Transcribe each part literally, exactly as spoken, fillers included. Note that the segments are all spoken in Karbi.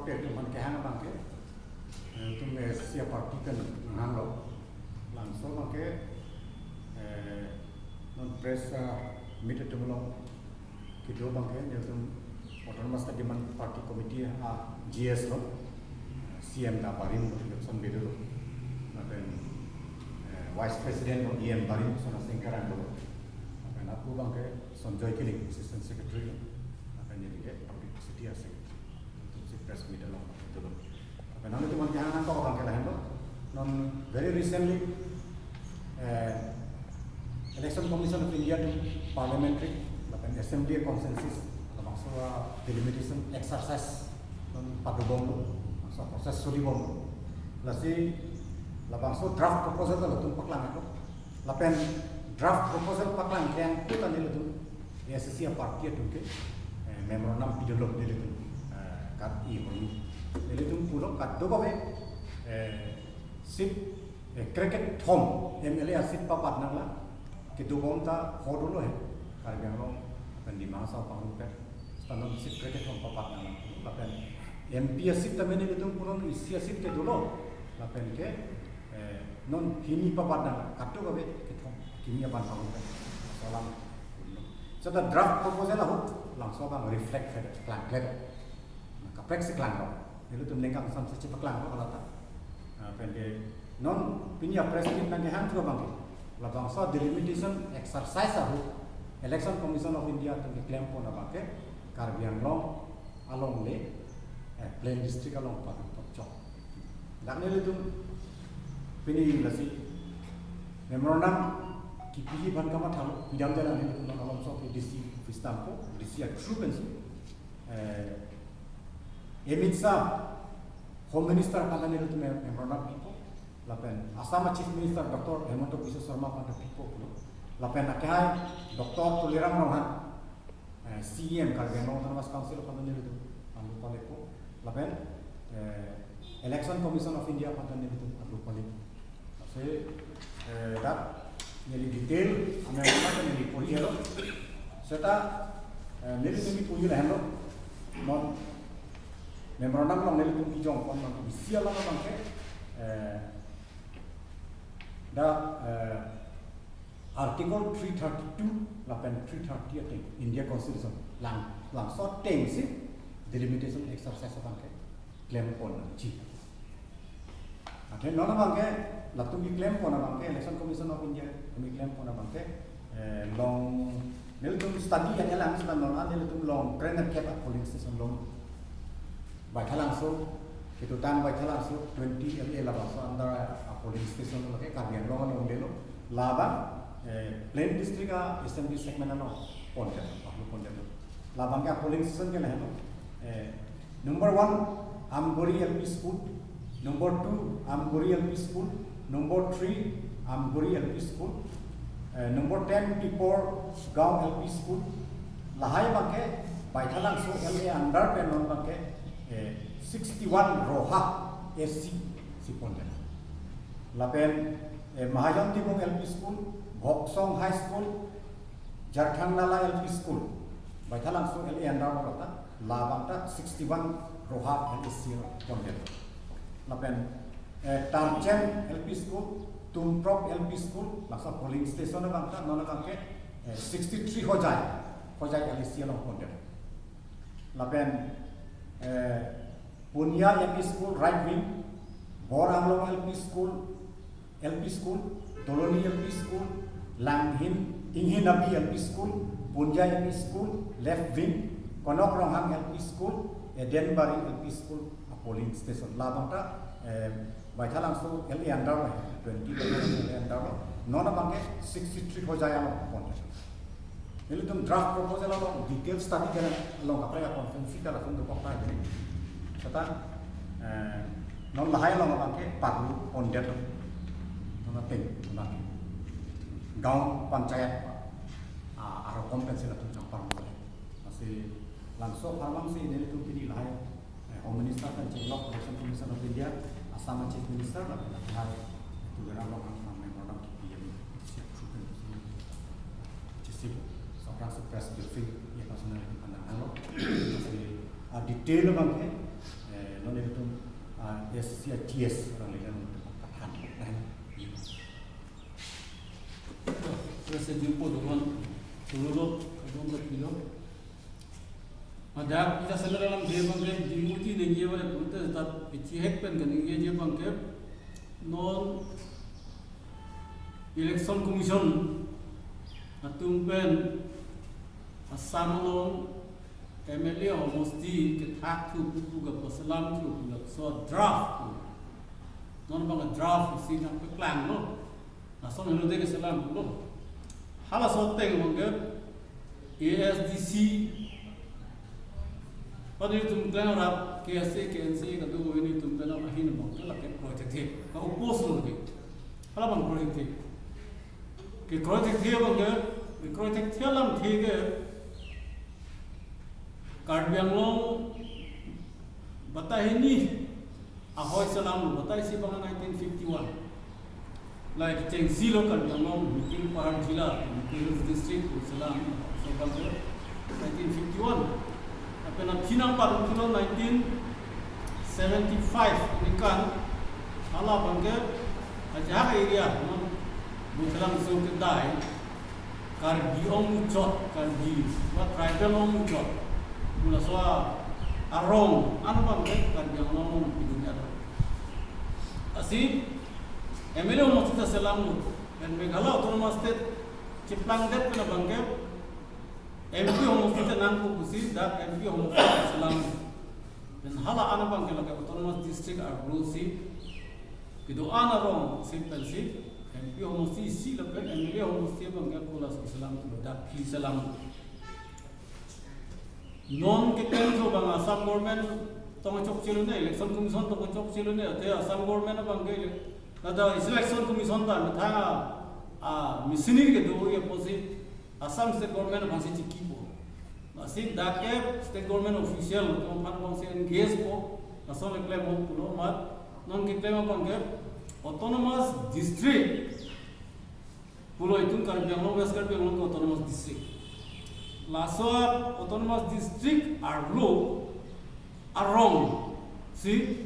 Ilitum aphan kehang abangke, eh, ilitum, eh, A C C A party pen nanghanglo. Labangso abangke, eh, non press, ah, meet atum along kedo abangke, ilitum Autonomous State Demand Party Committee a G S lo, C M ta barim lo, election bedo lo. Lapen, eh, Vice President lo, E M barim, Sona Singh Terang lo. Lapen ako abangke Sanjoy Killing, Assistant Secretary lo. Lapen neli ke Publicity a Secretary. Ilitum si press meet along kedo lo. Lapen nanglitum aphan kehang nangkok abangke lahenlo. Non very recently, eh, Election Commission of India atum parliamentary lapen assembly consensus, labangso a delimitation exercise non padobomlo, labangso process solibomlo. Lasi labangso draft proposal ta latum paklang ako. Lapen draft proposal paklang ke angko ta nelitum A C C A party atum ke, eh, memorandum pidolo nelitum, eh, kat i hoi. Nelitum pulo kadokave, eh, seat, eh, krekethom M L A a seat papat nanglang, kedobom ta ho dolo he, Karbi Anglong lapen Dima Hasao pangrum pen. Seta non seat krekethom papat nanglang. Lapen M P a seat tame nelitum punon isi a seat kedolo. Lapen ke, eh, non hini papat nanglang. Kadokave kethom, kini aban pangrum pen. Laso alam. Seta draft proposal ahut labangso abang reflect khe, klangkle. Kaprek si klanglo. Nelitum ningkan samse chepaklanglo halata. Ah, pen ke non pini a press meet nangkehang thu abangke, labangso delimitation exercise ahut Election Commission of India atum keklempon abangke Karbi Anglong alongle, eh, plain district along padup chok. Dak nelitum pini lasi memorandum kipihi aphan kamathalo, pidamde lang nelitum non alongso ke D C office dampo, D C a through pensi, eh, Amit Shah, Home Minister aphan ta nelitum memorandum pipo. Lapen Assam Chief Minister Doctor Himanta Biswa Sarma aphan ta pipo pulo. Lapen akehai Doctor Tuliram Ronghang, eh, C E M Karbi Anglong Autonomous Council aphan ta nelitum pangrum palepo. Lapen, eh, Election Commission of India aphan ta nelitum pangrum palepo. Lasi, eh, dak neli detail, ame apa neli pori helo. Seta, eh, neli neli pori lahenlo. Non memorandum along nelitum kejongpon non isi alam abangke, eh, dak, eh, Article three thirty-two lapen three thirty ateng India Constitution lang, labangso atengsi delimitation exercise abangke klempon nangji. Athe non abangke latum keklempon abangke Election Commission of India atum keklempon abangke, eh, long nelitum study yang elang seta non an nelitum long kre-nerkep a polling station long. Baithalangso, ketutang Baithalangso twenty L A labangso under a polling station lo ke Karbi Anglong alongle lo. Labang, eh, plain district a assembly segment along pondet, pangrum pondet lo. Labangke a polling station ke lahenlo. Eh, number one, Amgori L P School. Number two, Amgori L P School. Number three, Amgori L P School. Eh, number ten, Pipor Gaon L P School. Lahai abangke Baithalangso L A under pen non abangke, eh, sixty-one roha A C si pondet. Lapen, eh, Mahajan Timung L P School, Bhoksong High School, Jarkhang Nala L P School, Baithalangso L A under lo ta, labang ta sixty-one roha L A C pondet. Lapen, eh, Tarchem L P School, Tumprok L P School, labangso polling station abang ta, non abangke, eh, sixty-three hojai, hojai L A C along pondet. Lapen, eh, Punya L P School, right wing, Bor Anglong L P School, L P School, Doloni L P School, Langhin, Inghin Abi L P School, Punya L P School, left wing, Konok Ronghang L P School, Edenbari L P School, a polling station. Labang ta, eh, Baithalangso L A under lo, twenty Baithalangso L A under lo. Non abangke sixty-three hojai along pondet. Nelitum draft proposal along detail study ke along kaprek a conference ke langsung dokok ta ini. Seta, eh, non lahai along abangke parlu pondet. Non ateng, non gaon panchayat, ah, aro kompensi latum jang parlu. Lasi labangso apharman si nelitum pini lahai, eh, Home Minister pen chenglok Election Commission of India, Assam Chief Minister, lapen lahai Tuliram Ronghang memorandum kipi ya, siap supen, chisi, seorang press briefing ya personal pen nanghanglo. Lasi, ah, detail abangke, eh, Nelitum, ah, S C R T S orang lihat untuk katahan. Nah, gitu. Terus saya jumpa dengan seluruh kedua belah pihak. Pada kita seluruh dalam dia bangke, di muji nengye balik pun tetap peci hek pen ke nengye je bangke, non Election Commission atum pen Assam along M L A homosti kethak thu pupu ke paselam thu ke so draft thu. Non bang draft isi nangpeklang lo. Lason helo de keselam lo. Halaso ateng bangke A S D C. Pada itum klemrap K S A, K N C A kado ini itum pen ahin bangke lake project he. Ka oppose lo ke. Hala bang project he. Ke project he bangke, ke project he alam the ke. Karbi Anglong batai hini ahoi selam lo, batai isi bang nineteen fifty-one. Like chengsi lo Karbi Anglong, Mikir Pahar Jila, Mikir Hills District, selam, so bangke nineteen fifty-one. Lapen aphi nangpar lo nineteen seventy-five ningkan, hala bangke ajahak area, non Buthalang so kedai, Karbi ong muchot, Karbi, wa tribal ong muchot. Mula so arong, ano bangke Karbi Anglong pidun ya. Lasi, M L A homosti ta selam lo, pen Meghalaya Autonomous State cheplang det pen bangke, M P homosti ta nangpo pusi, dak M P homosti ta selam lo. Pen hala ano bangke lake Autonomous District arlo si, kedo-an arong si pensi, M P homosti isi lapen M L A homosti bangke kolas selam lo, dak phi selam lo. Non keklem thu bang Assam government tong chokche lone, Election Commission tong chokche lone, ate Assam government bangke, nada Election Commission ta methang a, a machinery kedo ye pusi Assam State Government bangsi chikipo. Lasi dak ke State Government official tong aphan bangsi engagepo, lason le klem pulo amat, non keklem bangke Autonomous District pulo itum Karbi Anglong, West Karbi Anglong ke Autonomous District. Laso Autonomous District arlo arong si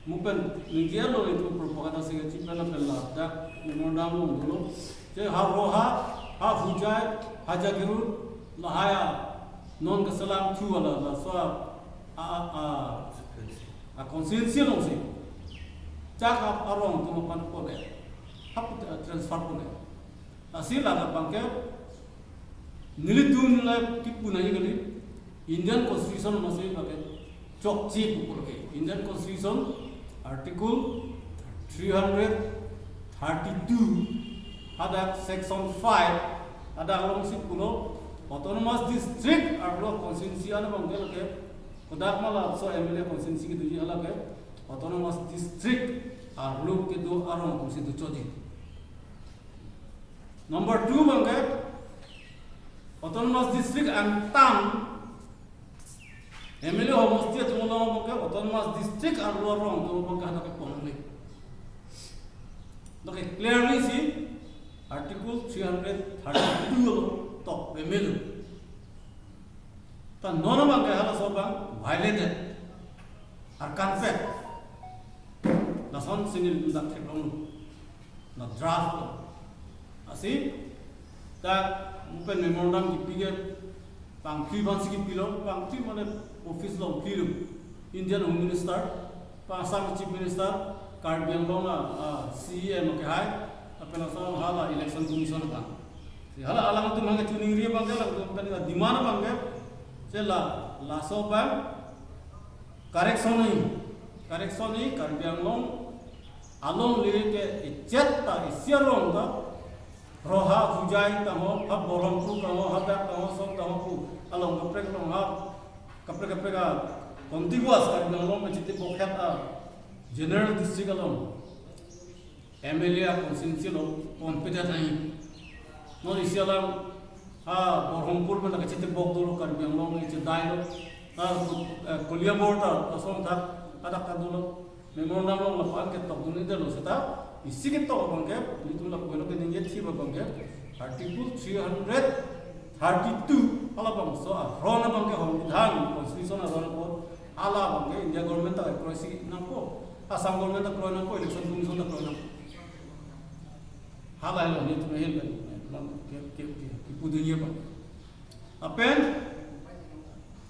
mupen ningje lo itum propaganda si kachipela pela dak memorandum along dolo. Je ha Roha, ha Hojai, ha Jagiroad, lahai a non keselam thu ala laso a, a, a, a constituency along si. Chak ap arong atum aphan pole. Hap transfer pone. Lasi ladak bangke nelitum le kipu nangji kali, Indian Constitution amatsi bangke chokche pupo ke. Indian Constitution Article three hundred thirty-two, hadak Section five, hadak alongsi pulo Autonomous District arlo constituency ano bangke lake, kodak ma laso M L A constituency kedoji hala ke Autonomous District arlo kedo arong atumsi dochotji. Number two bangke Autonomous District angtan M L A homosti atum along bangke Autonomous District arlo arong atum bangke hadak kepon le. Lake clearly si Article three hundred thirty-two along tok pame lo. Ta non bangke halaso bang violated, arkan pet. Lason si nelitum dak theklong lo. Na draft lo. Lasi, ta mupen memorandum kipi ke pangthir bangsi kipilo, pangthir mane office along phli lo. Indian Home Minister, pa Assam Chief Minister, Karbi Anglong a, a, C E M kehai, lapen laso hala Election Commission aphan. Si hala alangtum hang chuningri bangke alangtum pen demand bangke, je la, laso bang, correction ni, correction ni, Karbi Anglong alongle ke ichet ta isi arong ta, Roha, Hojai tangho, ha Borhampur tangho, hadak tangho, son tangho pu along kaprek along ha, kaprek kaprek a contiguous Karbi Anglong kachitebok het a general district along M L A a constituency along ponpedet nangji. Non isi alam ha Borhampur pen kachitebok dolo, Karbi Anglong ichedai lo. Ha, eh, Koliabor ta asong thak hadak ta dolo. Memorandum along lapu-an ketok dunde lo seta, isi ketok bangke, nelitum lapu henlo ke ningje thi bangke, Article three hundred thirty-two, halabangso aron bangke Songbidhan, Constitution aron apot, Hala abang ke India government ta kroisi nangpo, Assam government ta kroi nangpo, election commission ta kroi nangpo. Hala helo netum ahin pen lam ke ke ke kipudunji abang. Lapen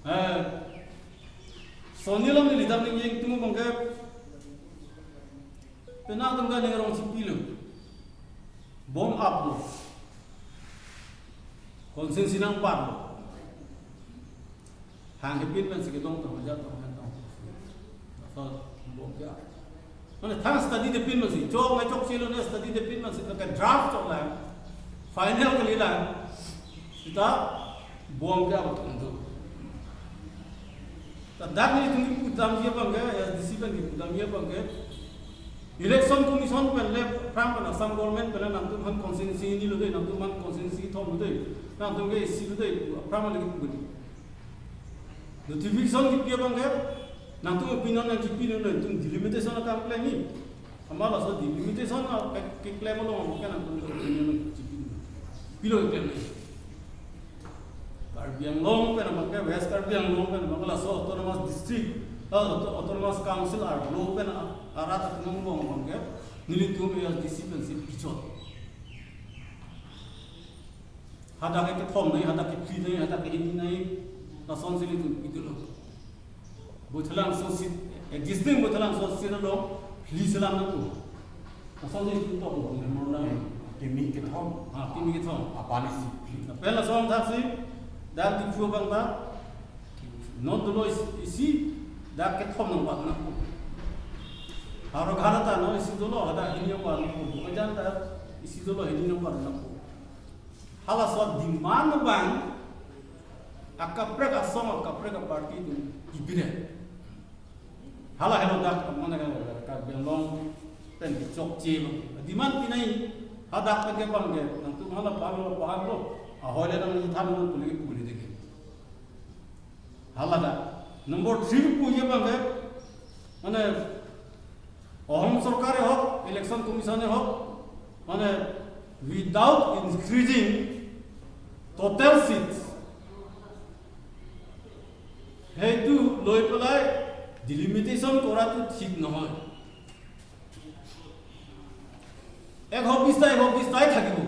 eh sonni alam neli dam ning ingtung abang ke, penang atum ke ning arong chipilo. Bom aplo. Constituency nangpatlo. Hang kepin pensi kedong tong, ja tong, han tong. Asal bom ke-ap. Mane thang study-det pin pensi, chok ngai chokchelo ne study-det pin pensi, ke draft choklang. Final kalilang. Seta bom ke-ap tong tu. Ta dak nelitum kipudamji abang ke, ASDC pen kipudamji abang ke, Election Commission pen le aphrang pen Assam government pen le nangtum aphan constituency hini lo dei, nangtum aphan constituency kethom lo dei, nangtum ke isi lo dei, aphrang pen le kipu dei. Notification kipi abang ke, nangtum opinion nangkipi lo, nangtum delimitation akam klem ni. Amat laso delimitation a ke, keklem along ke nangtum opinion nangkipi lo. Pilo keklem ni. Karbi Anglong pen abang ke, West Karbi Anglong pen abang ke laso autonomous district, ah, auto-, autonomous council arlo pen a-, arat atum angbong abang ke, nelitum ASDC pensi pichot. Hadak ke kethom nai, hadak ke phli nai, hadak ke hini nai, lasonsi nelitum pidolo. Baithalangso seat, existing Baithalangso seat along phli selam nangpo. Asal ni tu tok lo, member na. Kimi kethom. Ah, kimi kethom. Apani si phli. Lapen laso amthaksi, dak Diphu abang ta, non dolo isi, isi, dak kethom nangbat nangpo. Howraghat ta non isi dolo, hadak hini nangbat nangpo. Bokajan ta isi dolo, hini nangbat nangpo. Halaso demand abang akaprek asong, akaprek aparty atum kipidet. Hala helo dak mane ka Karbi Anglong pen kechokche abang. Demand pinai, hadak pen ke abang ke, nangtum hala paham lo, paham lo. Ahoi le nangthan lo, pule pule deke. Hala dak. Number three puji abang ke, mane, Ahom Sorkar ahok, Election Commission ahok, mane, without increasing total seats, সেইটো লৈ পেলাই delimitation কৰাটো ঠিক নহয়। এশ বিশটা, এশ বিশটাই থাকিব,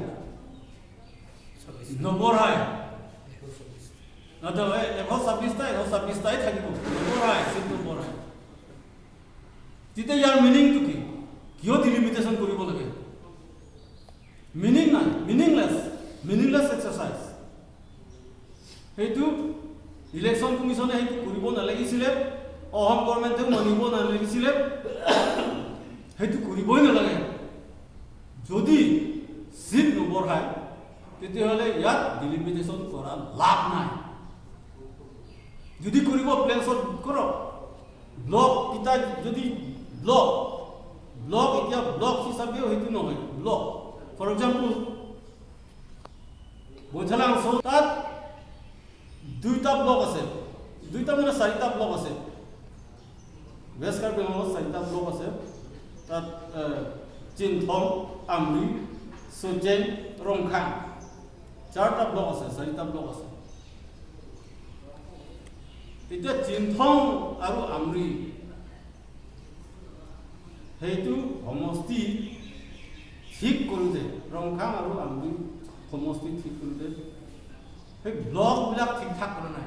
নবঢ়ায়। নহয়, এশ ছাব্বিশটা, এশ ছাব্বিশটাই থাকিব, নবঢ়ায়, চিট নবঢ়ায়। তেতিয়া ইয়াৰ মিনিংটো কি? কিয় delimitation কৰিব লাগে? মিনিং নাই, meaningless, meaningless exercise। সেইটো ইলেকশ্যন কমিশ্যনে সেইটো কৰিব নালাগিছিলে, অসম গভৰ্ণমেণ্টেও মানিব নালাগিছিলে, সেইটো কৰিবই নালাগে। যদি চিট নবঢ়ায়, তেতিয়াহ'লে ইয়াত delimitation কৰা লাভ নাই। যদি কৰিব, প্লেন চৰ্ট কৰক। ব্লক কেইটা যদি ব্লক, ব্লক এতিয়া ব্লক হিচাপেও সেইটো নহয়, ব্লক। ফৰ এক্সাম্পল, বৈঠালাংচ' তাত দুইটা ব্লক আছে, দুইটা মানে চাৰিটা ব্লক আছে। ৱেষ্ট কাৰ্বি আংলঙত চাৰিটা ব্লক আছে। তাত, এ, চিনথং, আমৰি, চুইজেং, ৰংখাং। চাৰিটা ব্লক আছে, চাৰিটা ব্লক আছে। এতিয়া চিনথং আৰু আমৰি সেইটো সমষ্টি ঠিক কৰোঁতে, ৰংখাং আৰু আমৰি সমষ্টি ঠিক কৰোঁতে সেই ব্লকবিলাক ঠিক ঠাক কৰা নাই।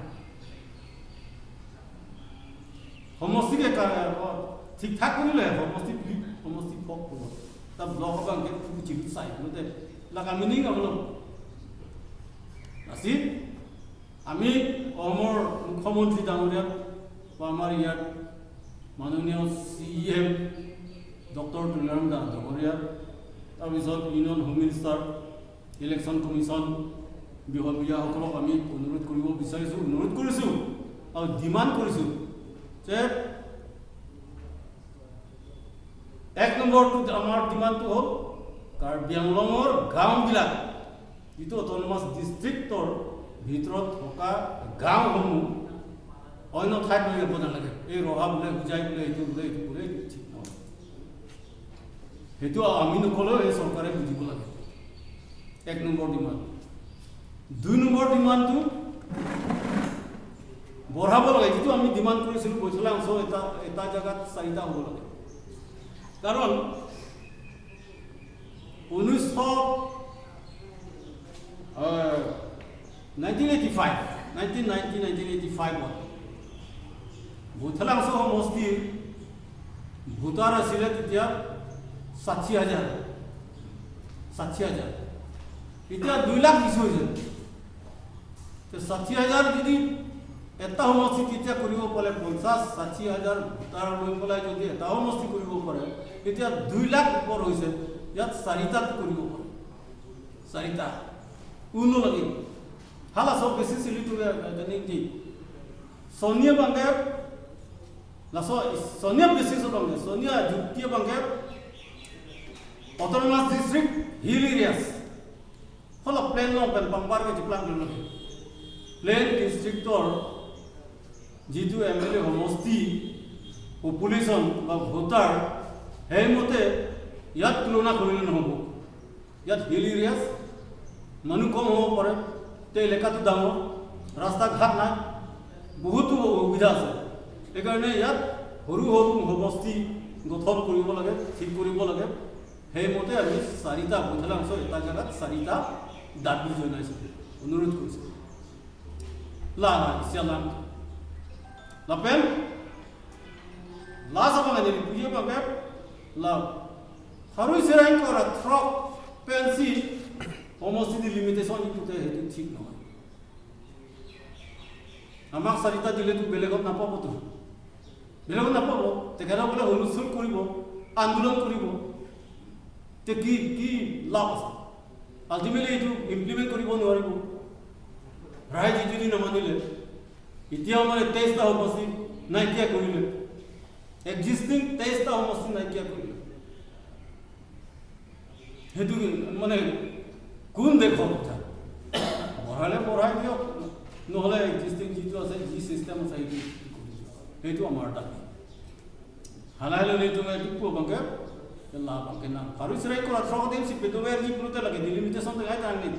সমষ্টিকে কা-, ঠিক ঠাক কৰিলে সমষ্টি বুলি, সমষ্টি ফক কৰিব। তাৰ ব্লক হ'ব লাগে, কুকুচিটো চাই কৰোঁতে লাগ আমি নেই হ'ব। আছিল আমি অসমৰ মুখ্যমন্ত্ৰী ডাঙৰীয়া বা আমাৰ ইয়াত মাননীয় চি ই এম ডক্টৰ তুলিৰাম দাস ডাঙৰীয়া, তাৰপিছত union home minister, election commission বিষয়ববীয়াসকলক আমি অনুৰোধ কৰিব বিচাৰিছোঁ, অনুৰোধ কৰিছোঁ আৰু ডিমাণ্ড কৰিছোঁ যে এক নম্বৰটো আমাৰ ডিমাণ্ডটো হ'ল কাৰ্বি আংলঙৰ গাঁওবিলাক, যিটো অট'নমাছ ডিষ্ট্ৰিক্টৰ ভিতৰত থকা গাঁওসমূহ অন্য ঠাইত লৈ যাব নালাগে। এই ৰহা বোলে, হোজাই বোলে, এইটো বোলে, এইটো বোলে, এইটো ঠিক নহয়। সেইটো আমি নকলেও এই চৰকাৰে বুজিব লাগে। এক নম্বৰ ডিমাণ্ড। দুই নম্বৰ ডিমাণ্ডটো বঢ়াব লাগে, যিটো আমি ডিমাণ্ড কৰিছিলোঁ, কৈছোঁ, ভোটহালাংশ এটা, এটা জাগাত চাৰিটা হ'ব লাগে। কাৰণ ঊনৈছশ, uh, nineteen eighty five, nineteen ninety, nineteen eighty ফাইভত ভোটহালাংশ সমষ্টিৰ ভোটাৰ আছিলে তেতিয়া ষাঠি হাজাৰ, ষাঠি হাজাৰ। এতিয়া দুই লাখ কিছু হৈছে। তে ষাঠি হাজাৰ যদি এটা সমষ্টি তেতিয়া কৰিব পাৰে পঞ্চাশ, ষাঠি হাজাৰ ভোটাৰ লৈ পেলাই যদি এটা সমষ্টি কৰিব পাৰে, তেতিয়া দুই লাখ ওপৰ হৈছে। ইয়াত চাৰিটাত কৰিব পাৰে, চাৰিটা। উনো লাগে। Hala so basis ilitum ya, ya, ya, ni, ni. Sonia bangke, laso, sonia basis bangke, sonia jukti bangke, autonomous district, hill areas. Hala plain along pen pangbar ke chiplang dulu. Plain district or jitu M L A homosti population ba voter, সেই মতে ইয়াত তুলনা কৰিলে নহ'ব। ইয়াত hill areas, মানুহ কম হ'ব পাৰে, তে এলেকাটো ডাঙৰ, ৰাস্তা ঘাট নাই, বহুতো অসুবিধা আছে। সেইকাৰণে ইয়াত সৰু সৰু সমষ্টি গঠন কৰিব লাগে, ঠিক কৰিব লাগে। সেইমতে আমি চাৰিটা, ভোটহালাংশ এটা জাগাত চাৰিটা দাবী জনাইছোঁ, অনুৰোধ কৰিছোঁ। La, isi alam. Lapen, la sabang ani puji bangke, la, harui serang kora throk pensi, homosti delimitation itu te itu ঠিক নহয়। আমাক চাৰিটা দিলেতো বেলেগত নাপাবতো। বেলেগত নাপাব। তেখেতসকলে হুলস্থুল কৰিব, আন্দোলন কৰিব। তে কি, কি লাভ আছে? আল্টিমেটলি এইটো ইমপ্লিমেণ্ট কৰিব নোৱাৰিব। ৰাইজে যদি নামানিলে, এতিয়াও মানে তেইশটা সমষ্টি নাইকিয়া কৰিলে, এক্সিষ্টিং তেইশটা সমষ্টি নাইকিয়া কৰিলে। সেইটো কি মানে কোন দেশৰ কথা? বঢ়ালে বঢ়াই দিয়ক, নহ'লে এক্সিষ্টিং যিটো আছে, যি চিষ্টেম আছে, সেইটো, সেইটো আমাৰ দাবী। Hala hala ni tungai tipo bangke, la bangke na. Harui serang kora throk din si pedover ji pulute lagi delimitation te ai tang ni.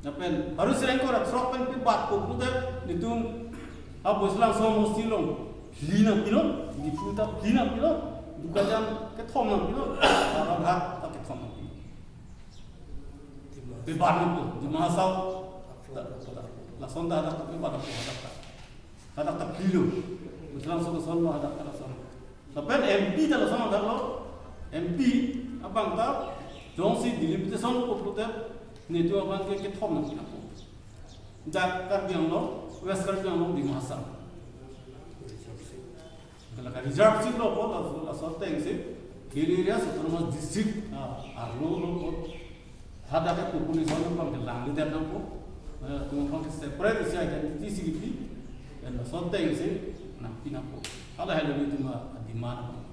Lapen harui serang kora throk pen pi bat po pulute nitum a Bhuj Langso homosti along phli nangpinon, Diphu ta phli nangpinon, Bokajan kethom nangpinon, Howraghat ta kethom nangpinon. Pi bat ni po, Dima Hasao, ta, ta, lason ta hadak pi bat po hadak ta. Hadak ta phli lo. Bhuj Langso lason lo hadak ta lason. Lapen M P ta lason hadak lo. M P abang ta jongsi delimitation po pulute nitum abang ke kethom nangpi nangpo. Dak Karbi Anglong, West Karbi Anglong, Dima Hasao. Kalau ka reserve seat lo po, laso, laso ateng si hill areas, autonomous district, ah, arlo lo po. Hadak ke population abang ke langledet nangpo. Eh, itum abang ke separate isi identity si kipi. Dan laso ateng si nangpi nangpo. Hala hala nitum a-demand abang.